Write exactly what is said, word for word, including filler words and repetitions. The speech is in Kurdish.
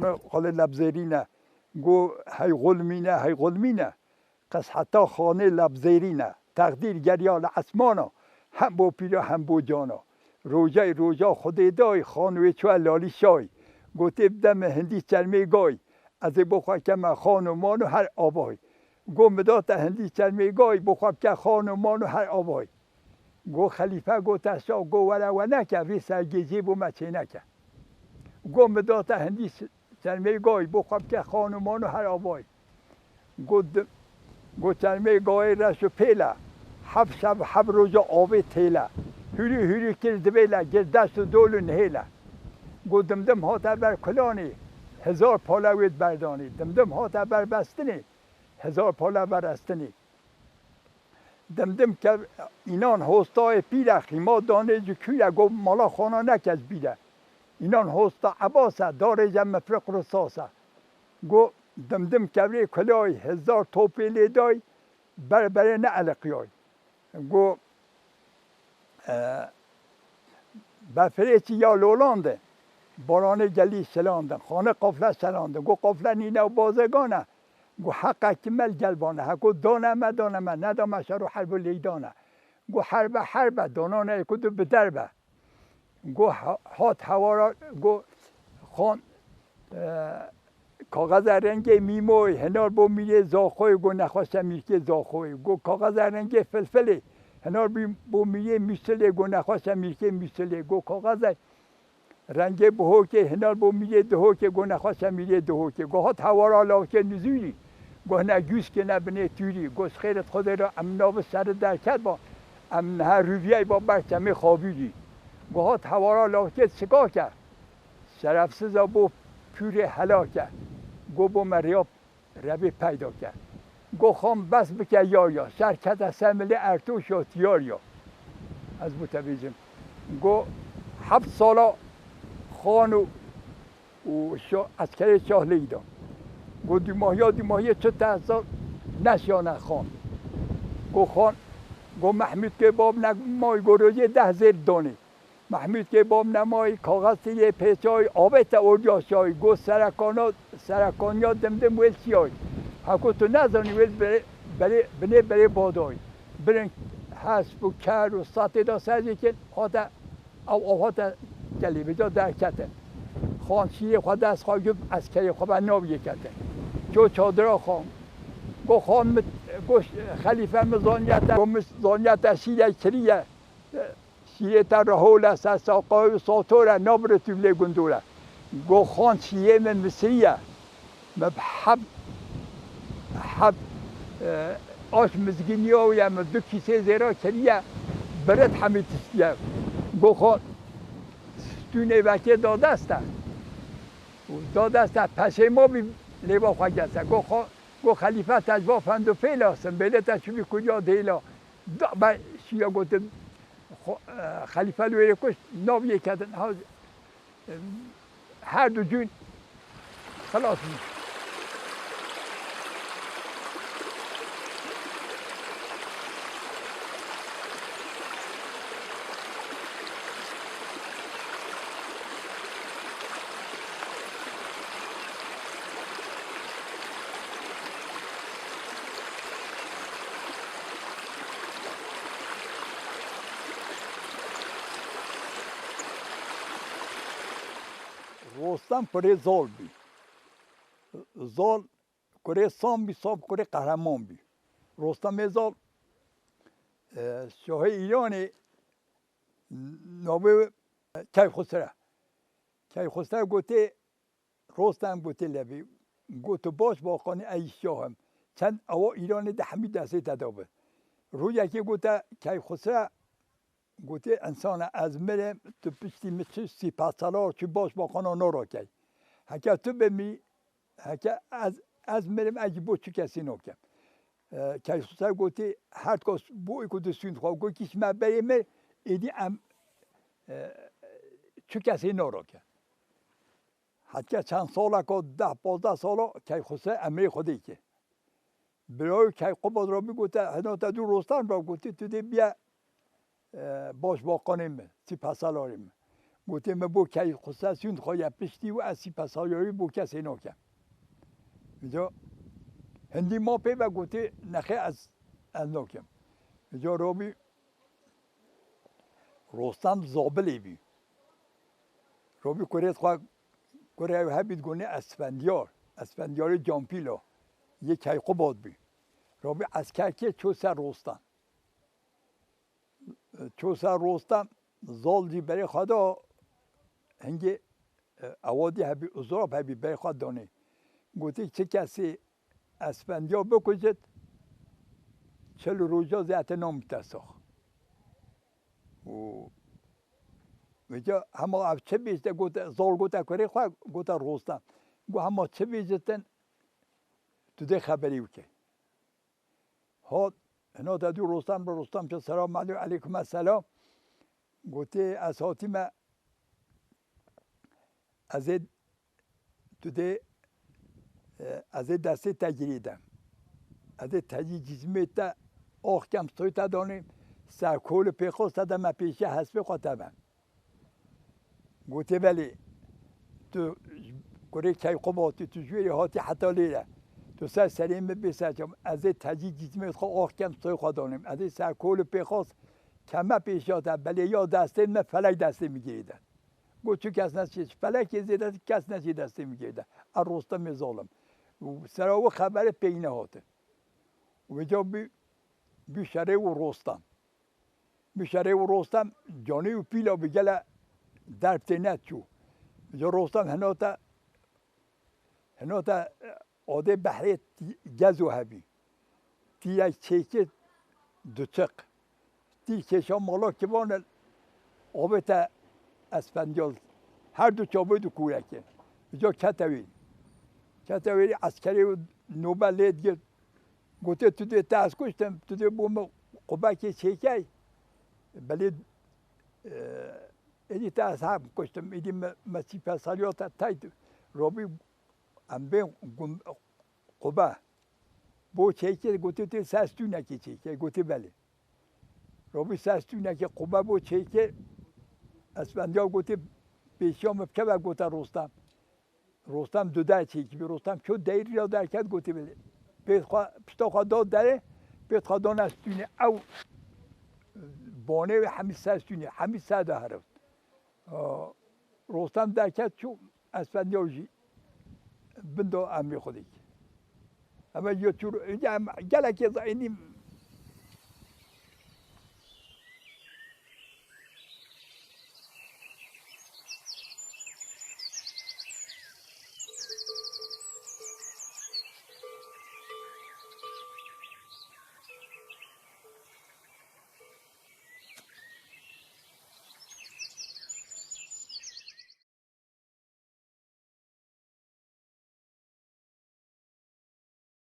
Xalê lebzêrîne, go hey xulmîne, hey xulmîne. Qes heta xanê lebzêrîne. Teqdîr geriya li esmana, hem bo pîra hem bo cana. Rojey roja Xwedê day, xan wê çûye lalî şay. Gotê bide min hindî çermê gay, ez ê bo xwe keme xan û man û her avay. Go min da te hindî çermê gay, bo xwe bike xan û man û her avay. Go xelîfe gote şa, go were we neke, vê sergêjê bo me çêneke. Go min da te hindî ş-, çermê gay, bo xwe bike xan û man û her avay. Go di-, go çermê gayê reş û pêle, heft şev heft roja avê têle. Hûrî hûrî kir divêle, gir deşt û dol û nihêle. Go dimdim hate ber kulanê, hezar pale wê di berdanê. Dimdim hate ber bestinê, hezar pale ber estinê. Dimdim kev înan hostayê pîre, xîma danê ji kûre, go mala xana neke ji bîre. Înan hosta ebas e, darêje mifriq risas e. Go dimdim kevrê kulayî, hezar topê lê dayî, ber berê neeliqiyayî. Go, e, befirê çi ya lolandin, baranê gelî şilandin, xanê qafle şelandin. Go qafle nîne û bazegan e, go heqe ki mel gelvan e, heko dane me, dane me, neda me şer û herb û leydan e. Go herbe herbe, danane êko du bi derbe. Go ha-, hat hewara, go xan, e, kaxeza rengê mîmoyê, hinar bo mîrê zaxoyê, go nexweşe mîrkê zaxoyê. Go kaxeza rengê filfilê, hinar bî-, bo mîrê mîsilê, go nexweşe mîrkê mîsilê. Go kaxeza rengê bihokê, hinar bo mîrê dihokê, go nexweşe mîrê dihokê. Go hat hewara lawkê nizûrî, go hine gûskê ne binê tûrî. Go ji xêret Xwedê re em navi seri derket ba, em niha rûviyey ba ber çemê xabûrî. Go hat hewara lawkê çikake, şerefsiza bo pûrê helake. Go bo me riya revê peyda ke. Go xan bes bike ya ya, şer kete ser milê ertoş ya tiyar ya. Ez bo te bêjim. Go heft sala xan û, û şa-, eskerê şah leyda. Go dûmahiya dûmahiyê çi te hesab neşiyane xan. Go xan, go Mehmûdkê bab nemayî, go rojê deh zêr danê. Mehmûdkê bab nemayî, kaxeztî yê pêçayî, avête ordiya şayî, go serekana, serekaniya dimdim wêl çiyayî. Heko tu nezanî wêl berê, berê, binê berê badayî. Birin hesp û ker û setê da ser jê kin, hate ew av hate gelê vêca derketin. Xan şîrê xwe dest xwe girt, eskerê xwe be nav yê ketin. Ço çadira xan. Go xan mit, go xelîfe min zaniye te, go min zaniye te şîrek kiriye. Şîrê te rehol e, ser saqayê û sator e, nabire tûvlê gundor e. Go xan şîrê min misirî ye. Me bi heb, heb, e, aş mizgîniya wî ye, me du kîsê zêra kiriye, birit hemî tiştiye. Go xan stûnê vekê da dest e. Û da dest e, peşê ma bî lêva xwe gese. Go xan, go xelîfe te ji va fend û fêla, simbêlê te çi bî kuliya dêla. Da be şiya gotin, xo-, e, xelîfe li wêrê kuşt, nav yê ketin. Ha, e, her du cûn xilas bûn. Rostem kurê zal bî. Zal kurê Sam bî, Sam kurê Qehreman bî. Rostemê Zal, e, şahê Îranê navê Keyxusre. Keyxusre gotê, Rostem gotê levî, got, tu baş bakanî ey şah im. Çend awa Îranê de hemî destê te de bin. Rojekê gote Keyxusre, gotê, insana ez mirim, tu piştî min çi sîpesalar, çi baş bakana narakey. Heke tu bimî, heke ez, ez mirim, ez ji bo çi kesî nakem. E, Keyxusre gotê, her kas bo êko di sûnd xwe, got, kîş me berê mir, êdî em, e, çi kesî narake. Hetka çend saleka, deh pazdeh sala Keyxusre emrê Xwedê ke. Birayê Keyqubad rabî gote, hina te dû Rostem ra gotî, tu dê biye, e, baş bakanê min, sîpesalarê min. Gotê, "Me bo key xwe sesûn xwe ye piştî û ez sîpesaliyarî bo kesê nakem." Vêca hindî ma pê ve gotê, "Nexê ez, ez nakim." Vêca robî Rostem zabilê bî. Robî kurê xwe, kurê ew hebî digonê Esfendiyar. Esfendiyarê Canpîla. Yê Keyqubad bî. Robî eskerkê çû ser Rostem. Çû ser Rostem, zal jî berê xwe da, hingê, e, ewadî hebî, uzrab hebî, berê xwe danê. Gotê, "Çi kesê Esfendiya bikujit, çil roja zêde namite sax." Û vêca hema ev çi bêjte, gote, zal gote kurê xwe, gote Rostem. Got, "Hema çi bêjitin, tu dê xeberî bike." Hat, hina te dû Rostem re, Rostem çû, "Selam aleykum." "Aleykum selam." Gotê, "Ez hatime, ez ê tu dê, e, ez ê destê te girî dem. Ez ê tecî cizmê te ax kem, stoy te danê, ser kol û pêxos te de, me pêşiya hespê xwe te bem." Gotê, "Belê, tu kurê Keyqubadî, tu ji wêrê hatî heta lêre. Tu ser serê min bê ser çav, ez ê tecî cizmê xwe ax kem, stoy xwe danêm. Ez ê ser kol û pêxos keme pêşiya te, belê ya destê min, felek destê min girêde." Got, "Çi kes neçê, ji felekê zêde kes neçê destê min girêde. Ez Rostemê zalim." Û sera wî xeberê pêk nehatin. Wêca bî, bî şerê û Rostem. Bî şerê û Rostem canî û pîla bî, gele derb tê neçû. Vêca Rostem hinote, hinote, e, odê behrê tî-, gezo hebî. Tîrek çêkir duçiq. Tîr kêşa mala kivan e, avête Esfendiyal. Her du çavê du kûrekê. Vêca kete wê. Kete wê, eskerê û nobe lê digirt. Gotê, "Tu dê te ez kuştim, tu dê bo min qubekê çêkey." Belê, e, êdî te ez hem kuştim, êdî me, me sîpesaliyata tey robî, em bên gum-, qube. Bo çêkê, gotê, "Tu dê ser stûnekê çêkey." Gotê, "Belê." Robî ser stûnekê qube bo çêkê, Esfendiya gotê, "Pêşiya min bikeve," gote Rostem. Rostem du der çêkî bî. Rostem çû deyrî ya derket, gotî, "Belê." Pêt xwe, pişta xwe da derê, pêt xwe dane stûnê. Ew banê wê hemî ser stûnê, hemî ser de herift. Aa, Rostem derket çû, Esfendiya jî bin da emrê Xwedê kir. Eve ya çû, ya em gelekê zayînî